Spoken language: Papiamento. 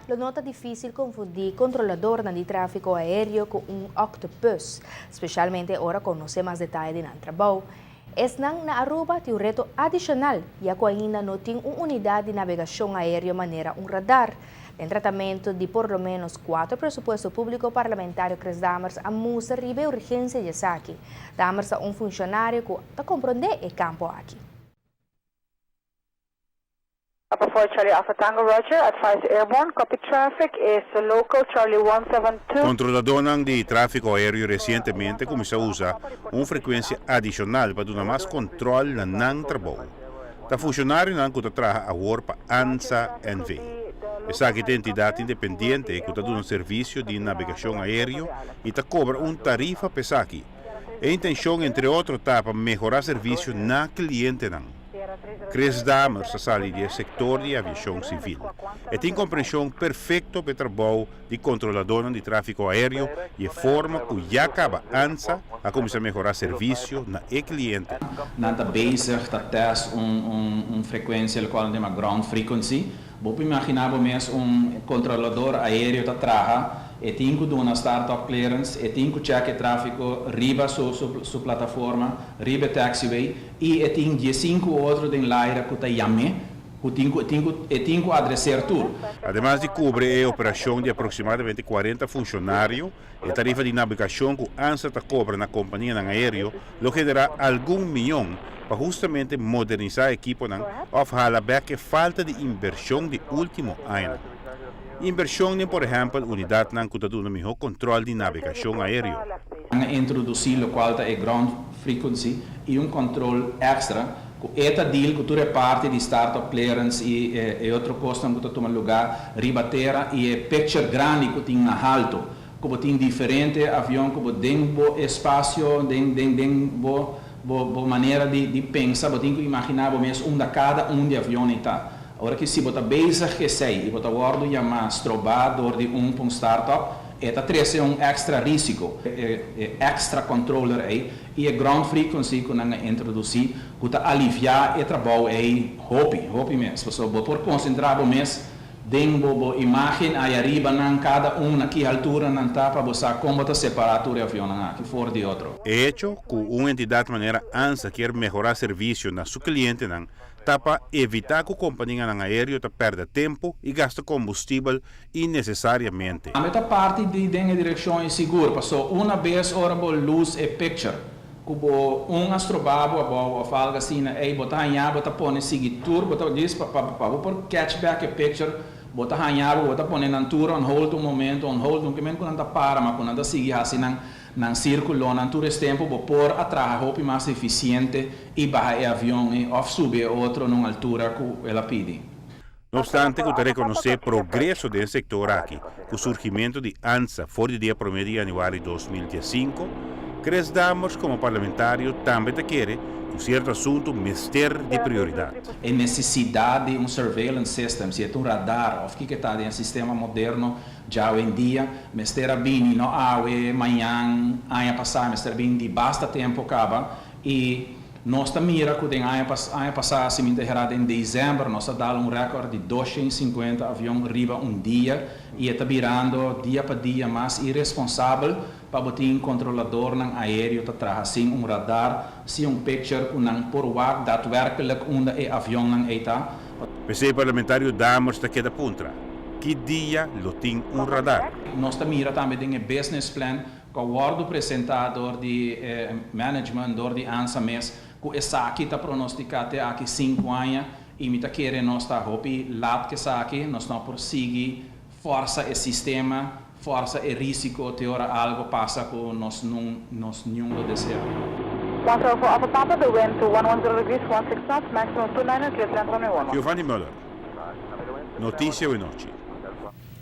Lo no ta dificil confundi controladornan di trafico aereo cu un octopus, specialmente ora conoce mas detaye di nan trabou. Esnan na Aruba tin un reto adicional, ya cu ainda no tin un unidad di navegacion aereo manera un radar. Den tratamento di por lo menos cuatro presupuesto publico, parlamentario Chris Dammers a mustra riba e urgencia di esaki. Dammers ta un funcionario cu ta compronde e campo aki. Papa 4 Charlie Alpha Tango Roger, advise airborne, copy traffic is local Charlie 172. Controladornan di trafico aereo recientemente a cuminsa usa un frecuencia adicional pa duna mas control na nan trabou. Ta funcionarionan cu ta traha awor pa ANSA NV. Esaki ta entidad independiente cu ta duna servicio di navegacion aereo y ta cobra un tarifa pa esaki. E intencion, entre otro, ta pa mehora servicio na clientenan. Chris Dammers a sali di e sector di aviacion civil. E tin comprension perfecto pa e trabou di controladornan di trafico aereo y e forma cu ya caba ANSA a cuminsa mehora servicio na e cliente. Nan ta bezig ta test un frecuencia, locual nan yama ground frequency. Bo por imagina bo mes un controlador aereo ta traha, e tin cu duna start-up clearance, e tin cu check e trafico riba su plataforma, riba e taxiway, y e tin 15 otro den laira cu ta yam'e, cu e tin cu adreseer tur. Ademas di cubri e operacion di aproximadamente 40 funcionario, e tarifa di navegacion cu ANSA ta cobra na compania aereo lo genera algun miyon pa hustamente modernisa ekiponan of hala bek e falta di inversion di ultimo aña. Inversion den, por ehempel, unidadnan cu ta duna miho control di navegacion aereo. A introduci locual ta e ground frequency y un control extra cu e ta deal cu tur e parti di startup clearance y otro cos cu ta tuma luga riba tera y e picture grandi cu tin na halto, cu tin diferente avion, cu den bo espacio, den bo manera di pensa, bo tin cu imagina bo mes unda cada un di avion ta. Ora cu si bo ta bezig cu esey y bo ta wordo yama, stroba door di un startup, e ta trece un extra risico, e extra controller ey y e ground frequency cu nan a introduci, cu ta alivia e trabou ey hopi, hopi mes. So, bo por concentra bo mes den bo imagen ey ariba nan cada un na ki altura nan ta pa bo sa con ta separa tur avion aki for di otro. E hecho cu un entidad manera ANSA kier mehora servicio na su clientenan ta pa evita cu compania aereo ta perde tempo y gasta combustibel innecesariamente. E ta parti di den direccion sigur, paso un bes ora bo lose e picture, cu bo un a stroba bo abou of algo asina, ey bo ta haya bo ta pone sigui tur, bo ta dis pa bo por catch back e picture, bo ta haya bo ta pone nan tur on hold un momento, on hold, no kiermen cu nan ta para, ma cu nan ta sigui asina nan circulo, nan tur tempo bo por a traha hopi mas eficiente y baha e avion y of subi otro na altura cu el a pidi. No obstante, cu ta reconoce progreso den e sector aki, cu surgimento di ANSA for di dia 1 di januari di 2015, Chris Dammers como parlamentario tambe ta kere cu cierto asunto mester di prioridad. E necesidad di un surveillance system, si ta un radar of kico ta den sistema moderno ya hoy en dia, mester a bini no awe, mañan, aña pasa, mester a bini di basta tempo caba y nos ta mira cu den aña pasa, si mi na december, nos a dal un record di 250 avion riba un dia y ta birando dia pa dia mas irresponsabel pa bo tin controladornan aereo ta traha sin un radar, sin un picture cu nan por wak daadwerkelijk unda e avionnan ey ta. P'esey parlamentario Dammers ta keda puntra. Ki dia lo tin un radar? Nos ta mira tambe den e business plan cu a wordo presenta door di management, door di ANSA mes, cu esaki ta pronostica te aki 5 aña y mi ta kere nos ta hopi laat cu esaki, nos no por sigui forsa e sistema, forsa e risico te ora algo pasa cu nos no nos ningun lo desea. 104 Alpha Papa, the wind to 110 degrees, 16 knots, maximum 29, clear to land runway 11. Giovanni Muller. Noticia Awe Nochi.